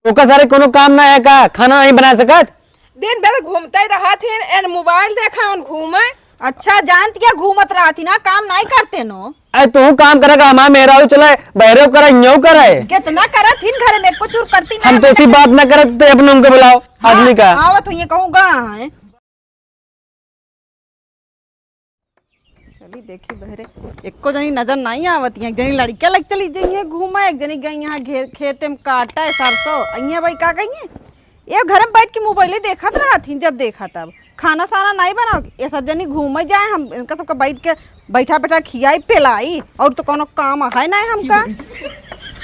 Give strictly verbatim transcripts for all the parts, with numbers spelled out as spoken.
ओका सारे कोनो काम ना है का? खाना नहीं बना सकत? दिन भर घूमते रहत हिन, एन मोबाइल देखा, उन घूमे। अच्छा, जानत क्या घूमत रहत ही ना, काम नहीं करते नो। अरे तू काम करे का, हमार मेहरारू चले, बहरे करे, यूं करे। कितना करत हिन घर में, कुछ और करती हम ना। तो उसी बात ना करत, तो अपने उनके बुलाओ, हाँ, आदमी का। आवत हुई कहूँ गा है। चली देखी बहरे, एको जनी नजर नहीं आवत है। एक जनी लड़किया लग चली जाई है घूमा, एक जनी गई यहाँ घे-, खेते में काटा है सरसों। अइया भाई का कहिए, ये घर में बैठ के मोबाइल देखत रहत ही, जब देखा तब खाना साना नहीं बनाओ। ये सब जनी घूमे जाए, हम इनका सबका बैठ के, बैठा बैठा खियाई पिलाई, और तो कोनो काम है नहीं हमका।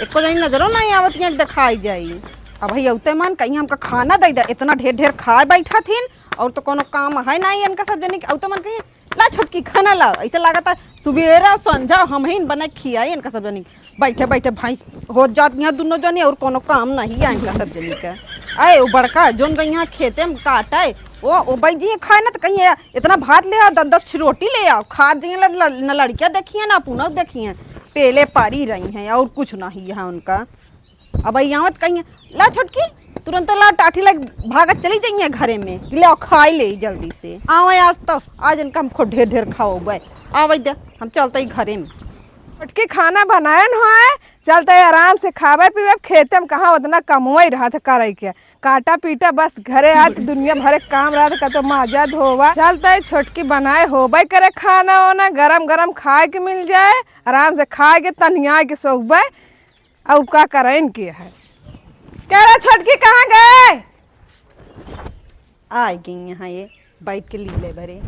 एको जनी नजरो नहीं आवत है, दिखाई जाई। अब भाई औते मन कहीं हमका खाना दे दे, इतना ढेर ढेर खाए बैठा थीन, और तो कोनो काम है नहीं इनका सब जनी के। औते मन कहीं ला छोटकी खाना ला, ऐसे लागत है सुबेरा संझा हम ही बना खियाई इनका सब जनी। बैठे बैठे भैंस हो जात यहाँ दोनों जनी, और कोनो काम नहीं है इनका सब जनी के। आए वो बड़का जोन गई यहाँ खेते में काटे, वो वो बैठ जी खाए ना तो कहीं इतना भात ले आओ, दस दस ठो रोटी ले आओ, खा दिए ल-, ल-, न लड़कियाँ देखिए ना पुनौ देखिए, पेले पारी रही हैं और कुछ नहीं है उनका। अब आई आवत कहीं, ला छोटकी, तुरंत ला टाठी लग भागत चली जाइए घरे में कि ले आओ खाई ले जल्दी से। आवे आज तो, आज इनका हम खूब ढेर ढेर खाओ बे। आवे दे, हम चलते ही घरे में। छोटकी खाना बनाए न होए, चलते ही आराम से खावे पीवे। खेते में कहाँ उतना कमवई रहत करे के, काटा पीटा बस घरे आत दुनिया भरे काम रहत, कतो माजा धोवा। चलते ही छोटकी बनाए होबे करे खाना वाना, गरम गरम खाए के मिल जाए, आराम से खाए के तनिया के सोबे। और का करें इनके है? कह रहा छोटकी कहाँ गए? आ गई यहाँ ये बैठ के लीले भरे।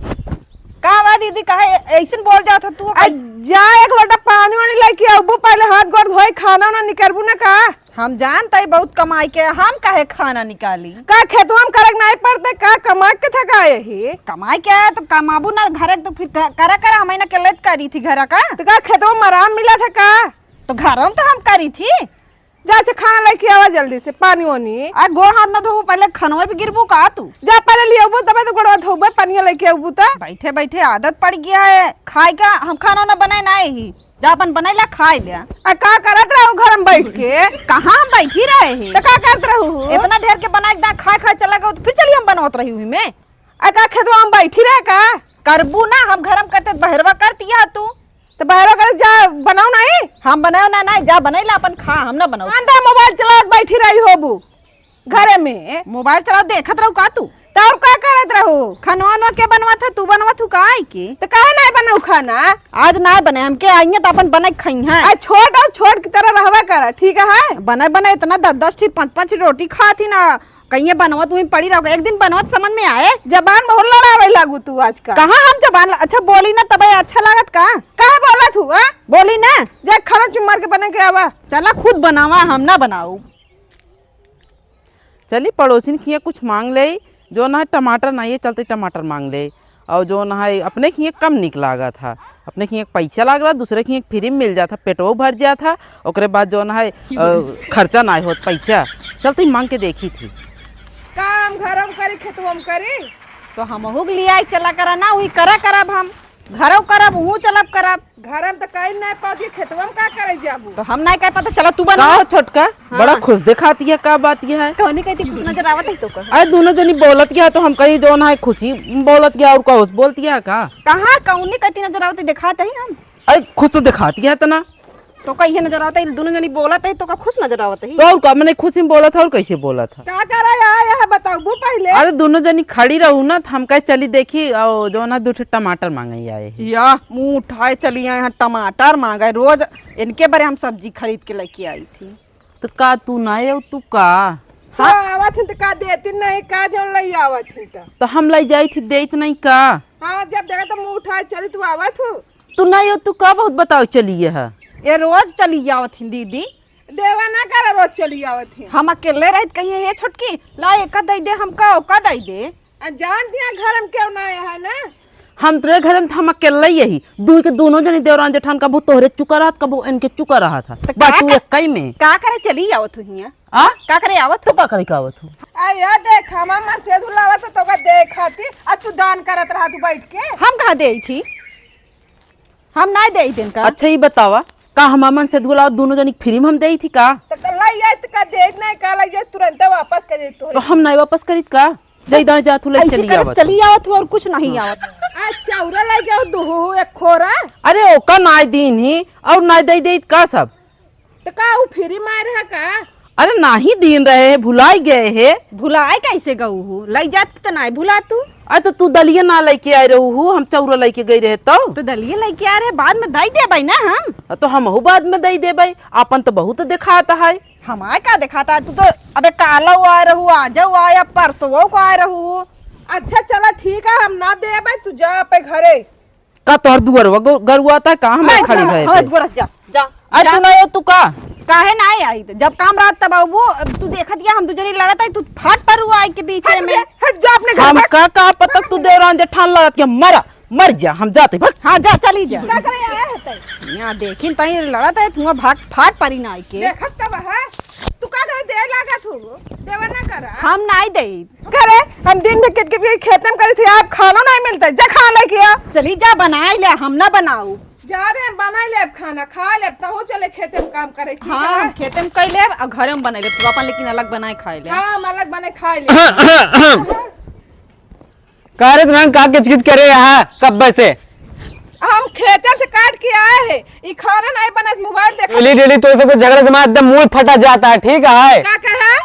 का बा दीदी, काहे ऐसन बोल जात हो तू? आ, जा एक लोटा पानी वानी लेके आबू, पहले हाथ गोड़ धोए, खाना वाना निकरबू ना का? हम जानत ही बहुत कमाई के, हम काहे खाना निकाली? का खेतवा में करे के नहीं पड़ते का? कमा के थका यही। कमाई के है तो कमाबू ना, घरे तो फिर क-, करा करा हम ना के लेत करी थी घरा का। तो का खेतवा में आराम मिला था का? तो घरम तो हम करी थी। जा, अच्छा, खाना लेके आवा जल्दी से, पानी ओनी। आ, गोड़ हाथ ना धोबू, पहले खनवे पे गिरबू का तू? जा, पहले ले आबू, तबे तो गोड़वा धोबे, पानी लेके आबू त। बैठे बैठे आदत पड़ गया है खाए का, हम खाना ना बनाए ना ही। जा, अपन बनाए ला, खाए ले। आ, का करत रहू घर में बैठ के? कहाँ हम बैठी रहे ही? तो का करत रहू? इतना ढेर के बनाए के दा, खाए खाए चला गऊ, तो फिर चली हम बनवत रही हुई में। आ, का खेतवा में बैठी रहे का? करबू ना, हम घर में करते, बहरवा करती है तू। तो बहरवा करे जा, बनाओ नहीं। हम बनाओ ना, नहीं, जा बनाई ला अपन खा, हम ना बनाओ। अंदर मोबाइल चलावत बैठी रही होबू घरे में। मोबाइल चलाओ, देखत रहू का तू? तो और का करत रहू? खनवा वनवा के बनवत है, तू बनवत हू का आई के? तो काहे नहीं बनाऊ खाना? आज ना बने, हमके आइए तो अपन बने खाई हैं। आ छोट और छोट की तरह रहवा करा, ठीक है? बने बने इतना दस दस ठी, पाँच पाँच रोटी खात ही ना, कहिए बनवत हुई पड़ी रहो, एक दिन बनवत समझ में आए। जबान बहुत लड़ावे लागू तू आजकल। कहाँ हम जबान ल-, अच्छा बोली ना तबे अच्छा लागत का? काहे बोलत हू, आ? बोली ना। जा खाना चुम्मार के बने के आवा। चला खुद बनावा, हम ना बनाऊ। चली पड़ोसिन खिया कुछ मांग ले, जो ना है टमाटर नहीं है, चलते टमाटर मांग ले। और जो ना है अपने खिया कम निक लागत है, अपने खिया पैसा लाग रहा, दूसरे खिया फ्री में मिल जात है, पेटवो भर जात है, ओकरे बाद जो ना है, अ, खर्चा ना होत पैसा, चलते ही मांग के देखी थी। काम घरम करी, खेतवम करी। तो हमहू के लियाई चला करा ना, वही करा करब हम, घरव करब, उहू चलब करब। घरम तो कहीं नहीं पाती, खेतवम का करे जाबू? तो हम नहीं कह पाते, चला तू बना। का हो छोटका, हाँ। बड़ा खुश दिखाती है, का बात यह है? कौनी कहती खुश नजर आवत है तो का? अरे दोनों जनी बोलत गया तो हम कही जो ना है खुशी बोलत गया और का उस बोलती है का? कहाँ कौनी कहती नजर आवत है, दिखाते ही हम। अरे खुश तो दिखाती है इतना। तो का इहे नजर आवत है, दोनों जनी बोलत है, तो का खुश नजर आवत है? तो और का, मने खुशी में बोलत है और कैसे बोलत है? का करे आए है, बताबू पहले। अरे, दोनों जनी खड़ी रहू ना, तो हम कहे, "चली देखी, और जो ना, दो ठे टमाटर मांगे आए हैं।" या, मुंह उठाए चली आए हैं, टमाटर मांगे। रोज इनके बरे हम सब्जी खरीद के लेके आई थी। तो का तू ना आयो, तू का? हाँ, आवत ही तो का देती नहीं, का जौन लई आवत ही तो? तो हम लई जाई थी, देत नहीं का? हाँ, जब देखा तो मुंह उठाए चली, तू आवत हूँ। तू नहीं हो, तू का बहुत बताओ चलिए है? ये रोज चली आवत ही दीदी। देवा ना करे, रोज चली आवत ही। हम अकेले रहत कहिए, "हे छोटकी, ला एका दई दे हमका, ओका दई दे।" आ जान दिया घर में क्यों ना आया है ना? हम तोरे घर में हम अकेले ही यही। दुई के दोनों जनी देवरान जेठान कबू तोहरे चुका रहत, कबू इनके चुका रहत है। तो बा का तू कर-, एक कई में। का करे चली आवत हूँ हियाँ? आ? का करे आवत तो हूँ? का करे का आवत हूँ? आ या देख, हमार मन से धुलावत तो का देख खाती, आ तू दान करत रहा तू बैठ के। हम कहाँ दे थी? हम नाय देई देन का? अच्छा, ई बतावा, का हमार मन से धुलाओ दोनों जनी फ्री में हम देई थी का? तो कल्ला ये तो का देत नहीं, का लग जाए, तुरंत वापस कर दे तोहरे। तो हम नहीं वापस करीत का? जय दाई जात हूँ, ले ऐसे चली करत आवत। चली आवत हूँ और कुछ नहीं आवत। अच्छा, उरा लग गया दो हो, एक खोरा। अरे, ओका नाई दीन ही और नाई दे देत का सब? तो का उ फ्री मार है का? अरे, नाही दीन रहे है, भुलाई गए है। भुलाए कैसे गऊ हो? लई जात तो नाई भुला तू। अरे, तो तू दलिया ना लेके आए रहू हो, हम चौरा लेके गई रहे तो। तो दलिया लेके आ रहे, बाद में दई देबै ना हम। तो हमहू बाद में दई देबै, आपन तो बहुत देखात है। हमार का देखाता है? तू तो अबे कालो आए रहू, आजो आए, अब परसों को आए रहू। अच्छा चला ठीक है, हम ना देबै, तू जा अपने घरे। का तोहर दुअरवा गो-, गरुआता है, का हमें अरे, खड़ी भय हमें के? गोरस जा, जा, अरे जा। तू ना हो, तू का? काहे ना आई? तो जब काम रहत तब आऊ, अब तू देखत गया हम दू जनी लड़त आई, तू फट पर हुआ आई के बीच हट में। बे, हट जा अपने घर हम में। का, का पता तू देवरान जेठान लड़त के मरा। मर जा, हम जाते, भाग। हाँ, जा, चली जा। का करे आया है तै? यहाँ देखिन तई लड़त है, तुआ भाग, फाट परी ना आइके। देखत तब है, तू का करे देर लागत हो, देवा ना करा। हम नाई देई। करे, हम दिन भर किट किट किट खेते में करी थी, आप खाना नाई मिलता, जा खा ले किया। चली जा, बनाई ले, हम ना बनाऊ। जा रे, हम बनाई ले अब खाना, खा ले, तहु चले खेते में काम करे, ठीक हाँ, है? हम खेते में कई लेब, आ घरे में बनाई लेब, तू अपन लेकिन अलग बनाए खाए ले। हाँ, हम अलग बनाए खाए ले। का रे, तुरंत का किचकिच करे यहाँ कब्बे से? हम खेते से काट के आए हैं, ई खाना नहीं बना, मोबाइल देखा। डेली डेली तो सबको झगड़ा से हमारा एकदम मूड फटा जाता है, ठीक है? का कहा?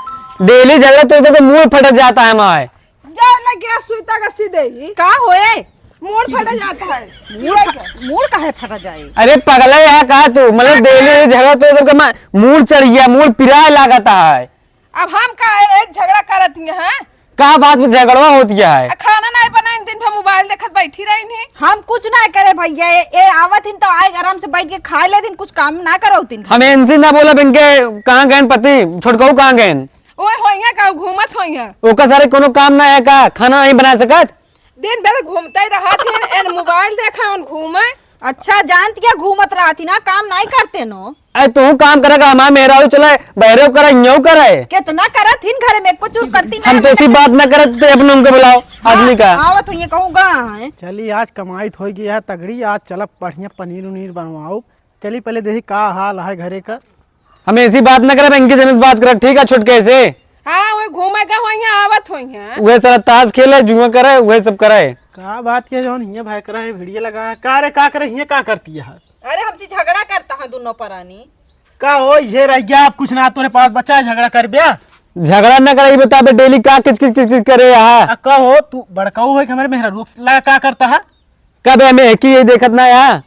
डेली झगड़ा तो सबको मूड फटा जाता है हमारे। जा ना गैस सुई तक सीधे ही। का होए? मूड फटा जाता है। मूड सीधे फ-, के। मूड काहे फटा जाए? अरे पगला है का तू? मतलब डेली झगड़ा तो सबका मा-, मूड चढ़ गया, मूड पिराए लागता है। अब हम का है, झगड़ा करत ही हैं? का बात में झगड़वा होत गया है? आ, खाना नहीं बनाइन, दिन भर मोबाइल देखत बैठी रही नहीं। हम कुछ ना करे भैया, ए, ए आवत हिन तो आए आराम से बैठ के खाए लेथिन, कुछ काम ना करो दिन। हम इनसे ना बोलब, इनके कहाँ गए पति, छोटकऊ कहाँ गए? ओए होइया का घूमत होइया। ओका सारे कोनो काम ना है का, खाना नहीं बना सकत? दिन भर घूमते रहत हिन, एन मोबाइल देखा, एन घूमे। अच्छा, जानत क्या घूमत रहत ही ना, काम नहीं करते नो। अरे तू काम करे का, हमार मेहरारू चले, बहरे करे, यूं करे। कितना करत हिन घरे में, कुछ करती हम नहीं। तो उसी बात ना करत, तो अपने उनके बुलाओ, हाँ, आदमी का। आवत हुई कहूँ गा है। चली आज कमाई तो होई गई है तगड़ी, आज चलब बढ़िया पनीर उनीर बनवाओ। चली पहले देखी का हाल है घरे का। हम ऐसी बात ना करब, इनके जने से बात करब, ठीक है, छुटके से। हाँ, वही घूमे का होइया, आवत होइया। वह सारा ताश खेले, जुआ करे, वह सब करे। का बात के जौन हियाँ भाई करा है, भिड़िया लगा है। का रे, का करे, हियाँ का करती है? अरे, हमसे झगड़ा करता है दोनों परानी। का हो, ये रह गया, अब कुछ ना तोरे पास बचा है, झगड़ा कर बे? झगड़ा ना करे, ये बता बे, डेली का किच किच किच किच करे यहाँ? आ, का हो, तू बड़काऊ है कि हमारे मेहरा रुख ला का करता है? कब है, मैं एक ही यही देखत ना यहाँ।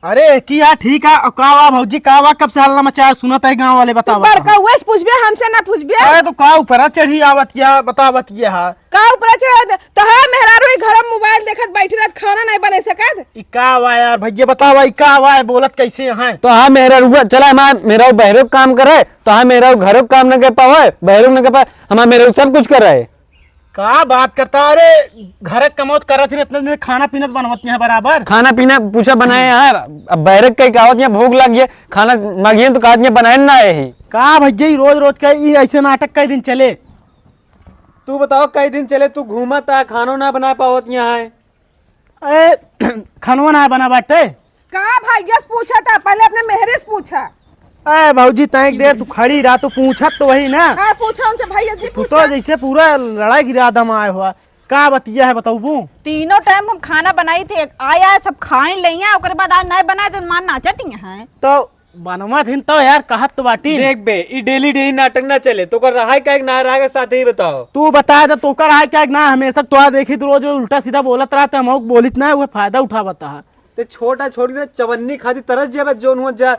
अरे, की यार, ठीक है। अब का हुआ भौजी, का हुआ, कब से हल्ला मचाया, सुनत है गाँव वाले, बतावा। बड़का हुआ से पूछबे, हमसे ना पूछबे। अरे, तो का ऊपर चढ़ी आवत या, बतावत ये हा। का ऊपर चढ़ी आवत? तो है, मेहरारू ही घर में मोबाइल देखत बैठी रहत, खाना नहीं बने सकत। ई का हुआ यार, भैया बतावा, ई का हुआ है, बोलत कैसे हैं? तो हाँ, मेहरारू चला, हमार मेहरारू बहरे काम करे, तो हाँ, मेहरारू घरों काम न कर पावे, बहरों न कर पावे, हमार मेहरारू सब कुछ कर रहे। का बात करता? अरे, घर क कमौत करत ही, इतने दिन खाना पीना तो बनवत नहीं है बराबर। खाना पीना पूछा बनाए यार, अब बैरक कई कहावत यहाँ भूख लग गया, खाना मांगिए तो कहा यहाँ बनाए ना आए ही। का भैया, ई रोज रोज का ई ऐसे नाटक कई दिन चले? तू बताओ, कई दिन चले तू घूमत आ, खानो ना बना पावत यहाँ है। ए, खनवा ना बना बाटे। का भैया से पूछा था, पहले अपने मेहरे से पूछा। ए भौजी, तैं एक देर तू खड़ी रहा, तू पूछत तो वही ना। हाँ, पूछा उनसे, भैया जी तू पूछा। तो जैसे पूरा लड़ाई गिरा दम आए हुआ। का बतिया है बताऊबू? तीनों टाइम हम खाना बनाई थे, आया है सब खाए ले हैं, ओकरे बाद आज नहीं बनाए तो मान नाचत ही हैं। तो बनवा दिन तो यार कहत तो बाटी। देख बे, ई डेली डेली नाटक ना चले, तो कर रहा है क्या ना रहा है, साथ ही बताओ। तू बता दे, तो कर रहा है क्या ना, हमेशा तो देखी तू रोज उल्टा सीधा बोलत रहते, हम बोलित ना, वो फायदा उठावत है। ते छोटा छोड़ी से चवन्नी खाती तरस जेबे, जोन हुआ जा,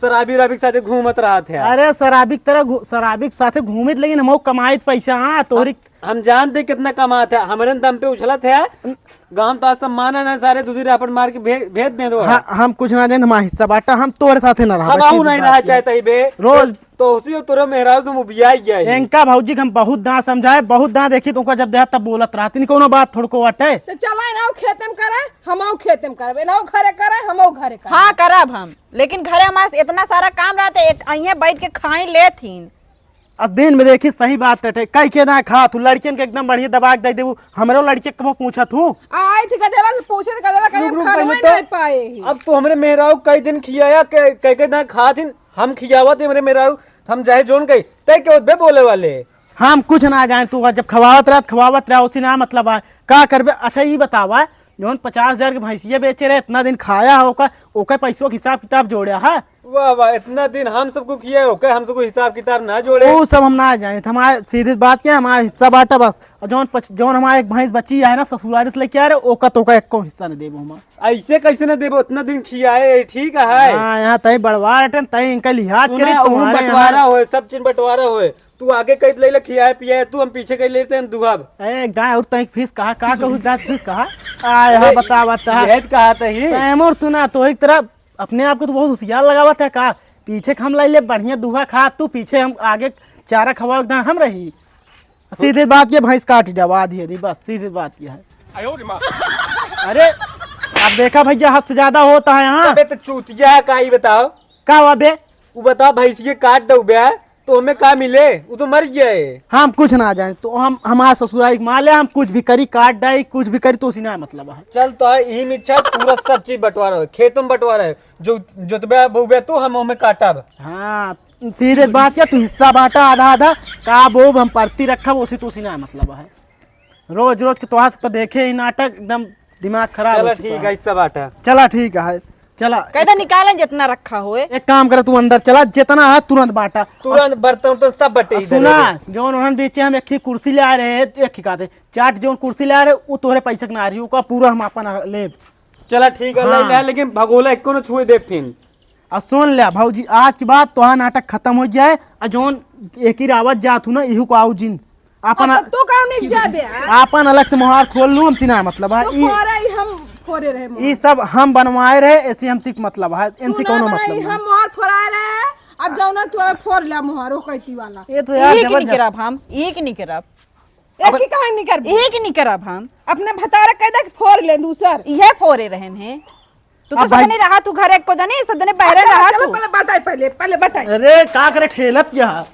शराबी उराबी के साथे घूमत रहत है। अरे शराबी के तरह घू-, शराबी के साथे घूमित, लेकिन हम कमाइत पैसा, हाँ, तोहरी हम, हम जानते कितना कमात है, हमरे दम पे उछलत है। गांव तो आज सम्मान है ना, सारे दूधी रापट मार के भे-, भेज दे दो। हाँ, हम कुछ ना जाने, हमारा हिस्सा बांटा, हम तोहरे साथे ना रहा, हम आऊ नहीं रहा चाहता ही बे। रोज तो उसी तोरे मेहरारू से मुबियाई गया है। इनका भौजी के हम बहुत दांत समझाए, बहुत दांत देखी, तुमका जब देखा तब बोलत रहती, नहीं कोनो बात थोड़को बाटे। तो चला इनाऊ खेते में करे, हमऊ खेते में करबे, इनाऊ घरे करे, हमऊ घरे करे। हाँ, करब हम, लेकिन घरे हमारे इतना सारा काम रहते, एक अइहें बैठ के खाई लेथिन। आ दिन में देखी, सही बात है, कई के ना खा, तू लड़कियन के एकदम बढ़िया दबा के दे देबू, हमरो लड़के के कबो पूछत हूँ। आई थी गदेला से पूछे, तो गदेला कहीं रुक, रुक, खाना पहले ही तो नहीं पाए ही। अब तू हमरे मेहरारू कई दिन खियाया, कई, कई के ना खाथिन, हम खियावत हमरे मेहरारू हम चाहे जौन कही, तय के होत बे बोले वाले? हम कुछ ना जाने, तू जब खवावत रहा, खवावत रहा, उसी ना मतलब है। का करबे? अच्छा, ई बतावा, जौन पचास हजार के भैंसिया बेचे रहे, इतना दिन खाया है ओका, ओका पैसों के हिसाब किताब जोड़े है। वाह, वाह, इतना दिन हम सबको खिया है, ओका हम सबको हिसाब किताब ना जोड़े। वो सब हम ना जाने, हमारे सीधी बात क्या, हमारा हिस्सा बांटा बस। और जौन पच-, जौन हमारे एक भैंस बची है ना, ससुरारी से लेके आ रहे, ओका तो ओका एको हिस्सा न देबो हम। ऐसे कैसे न देबो? इतना दिन खियाए, ठीक है। हाँ, यहाँ तई बड़वार हटन, तई इनका लिहाज सुना, करे, उहु तुम्हारे बंटवारा यहाँ। होए, सब चीज बंटवारा होए। तू आगे कह ले, ले खियाए पियाए, तू हम पीछे कह लेते हैं दुहब। ए, गाय और तई फीस कहा, का कहू गाय फीस कहा? आ, यहाँ अरे, बता, बता। यह कहा तही। तैमूर सुना, तो एक तरह अपने आप को तो बहुत होशियार लगावत है का? पीछे के हम लाई ले बढ़िया दुहा खा, तू पीछे हम आगे चारा खवाओ एकदम हम रही। सीधी बात ये भैंस काट दबा दिए दी, बस सीधी बात ये है। अरे, अब देखा भैया, हद से ज्यादा होता है यहाँ। अबे तो चूतिया है का, ई बताओ। का हुआ बे? वो बताओ, भैंसिये काट दो बे, तो हमें का मिले? वो तो मर गया है। हम कुछ ना जाने, तो हम, हमारा ससुराल के माल है, हम कुछ भी करी, काट डाई, कुछ भी करी, तो उसी ना मतलब है। चल, तो है, यही में इच्छा है, पूरा सब चीज बंटवारा हो, खेतों में बंटवारा है, जो जोतबे बोबे तो हम हमें काटब। हाँ, सीधे बात क्या, तू हिस्सा बांटा आधा आधा, का बोब हम परती रखब, उसी तो उसी ना मतलब है। रोज रोज के तोहार पर देखे ही नाटक, एकदम दिमाग खराब हो चला चुका ठीक है। है, हिस्सा बांटा। चला ठीक है, चला। कैदा निकालें जितना रखा होए। एक काम करे, तू अंदर चला, जितना है तुरंत बांटा। तुरंत बर्तन उर्तन सब बटे आ, इधर सुना, उधर। जौन उन्हन बेचे हम एक ही कुर्सी ले आ रहे, एक ही कहते, चाट जौन कुर्सी ले आ रहे, वो तोहरे पैसे के ना आ रही, ओका पूरा हम अपन लेब। चला ठीक है, हाँ। ले ले, लेकिन भगोला एको न छुए दे फिन। आ सुन ले भौजी, आज के बाद तोहार नाटक खत्म हो जाए, आ जौन एक ही रावत जात हूँ ना, इहू को आऊ जिन। अपन अब तो काम नहीं जाबे, हाँ? अपन अलग से मोहार खोल लूँ, हमसे ना मतलब है। तो ई, फोरा ही हम फोरे रहे मोहार। ई सब हम बनवाए रहे, ऐसे हमसे मतलब है, इनसे सुना कोनो ना, मतलब ई नहीं। हम मोहार फोराए रहे, अब जाओ ना तू अब फोर ले मोहार, ओ कैती वाला। ये तो यार एक जबरदस्त। नहीं करब हम, एक नहीं करब। एक अब ही कहाँ नहीं करब? एक नहीं करब हम। अपने भतारा कह दे कि फोर ले दूसर। इहे फोरे रहन है। तू तो अब भाई सब जने रहा, तू घर एक को जने, सब जने बहरे अच्छा, रहा चलो तू। पहले बटाई, पहले, पहले बटाई। अरे का करे ठेलत क्या?